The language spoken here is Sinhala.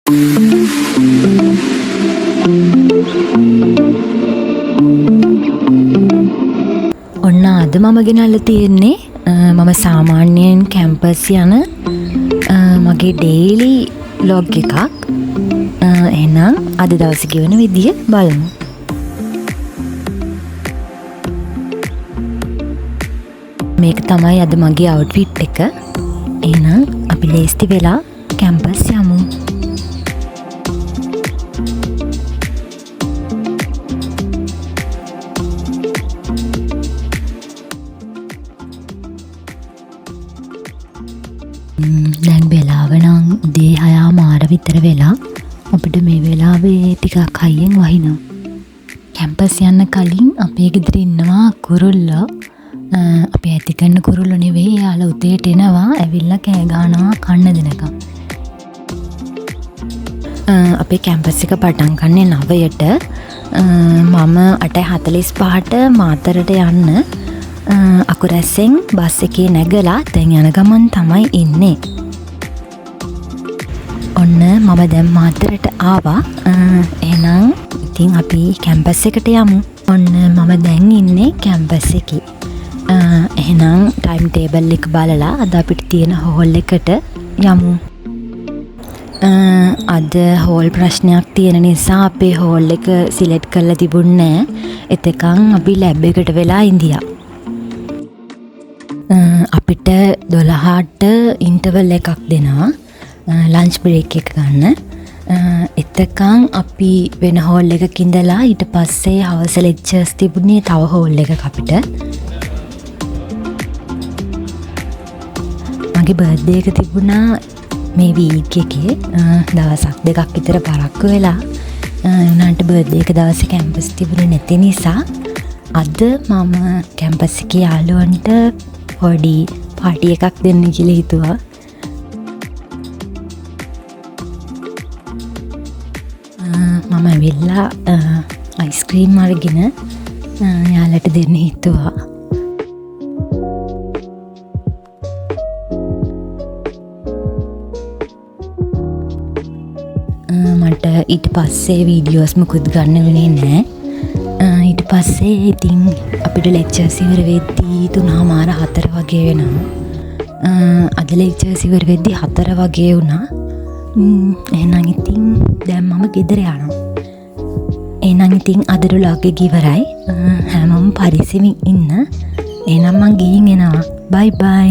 ඔන්න අද මම ගෙනල්ලා තියෙන්නේ මම සාමාන්‍යයෙන් කැම්පස් යන මගේ ඩේලි ව්ලොග් එකක්. එහෙනම් අද දවසේ ගෙවන විදිය බලමු. මේක තමයි අද මගේ අවුට්ෆිට් එක. එහෙනම් අපි ලේස්ති වෙලා කැම්පස් යමු. දැන් වෙලාව නම් උදේ හයමාර විතර වෙලා. අපිට මේ වෙලාවේ ටිකක් හයියෙන් වහිනවා. කැම්පස් යන්න කලින් අපේ ගෙදර ඉන්නවා කුරුල්ලෝ. අපි ඇති කරන කුරුල්ලෝ නෙවෙයි, එයාලා උදේට එනවා, ඇවිල්ලා කෑ ගහනවා කන්න දෙනකම්. අපේ කැම්පස් එක පටන් ගන්නේ 9ට. මම 8:45ට මාතරට යන්න අකුරැස්සෙන් බස් එකේ නැගලා දැන් යන ගමන් තමයි ඉන්නේ. ඔන්න මම දැන් මාතරට ආවා. එහෙනම් ඉතින් අපි කැම්පස් එකට යමු. ඔන්න මම දැන් ඉන්නේ කැම්පස් එකේ. එහෙනම් ටයිම් ටේබල් එක බලලා අද අපිට තියෙන හෝල් එකට යමු. අද හෝල් ප්‍රශ්නයක් තියෙන නිසා අපේ හෝල් එක සිලෙක්ට් කරලා තිබුණේ නෑ. එතකන් අපි ලැබ් එකට වෙලා ඉඳියා. අපිට 12ට ඉන්ටර්වල් එකක් දෙනවා. ලන්ච් බ්‍රේක් එක ගන්න. එතකන් අපි වෙන හෝල් එකක ඉඳලා ඊට පස්සේ හවස ලෙක්චර්ස් තිබුණේ තව හෝල් එකක අපිට. මගේ බර්ත්ඩේ එක තිබුණා මේ වීක් එකේ. දවසක් දෙකක් විතර පරක්කු වෙලා. ඒ වුණාට බර්ත්ඩේ එක දවසේ කැම්පස් තිබුණේ නැති නිසා අද මම කැම්පස් එකේ යාළුවන්ට පොඩි පාටි එකක් දෙන්න කියලා හිතුවා. මම ඇවිල්ලා අයිස්ක්‍රීම් අරගෙන යාළුවට දෙන්න හිතුවා. මට ඊට පස්සේ වීඩියෝස් මුකුත් ගන්න වුණේ නෑ. ඊට පස්සේ ඉතින් අපිට ලෙක්චර්ස් ඉවර වෙද්දී තුනහමාර හතර වගේ වෙනවා. අද ලෙක්චර්ස් ඉවර වෙද්දී 4 වගේ වුණා. එහෙනම් ඉතින් දැන් මම ගෙදර යනවා. එහෙනම් ඉතින් අද ව්ලොග් එක ඉවරයි. හැමෝම පරිස්සමින් ඉන්න. එහෙනම් මං ගිහින් එනවා. බයි බයි.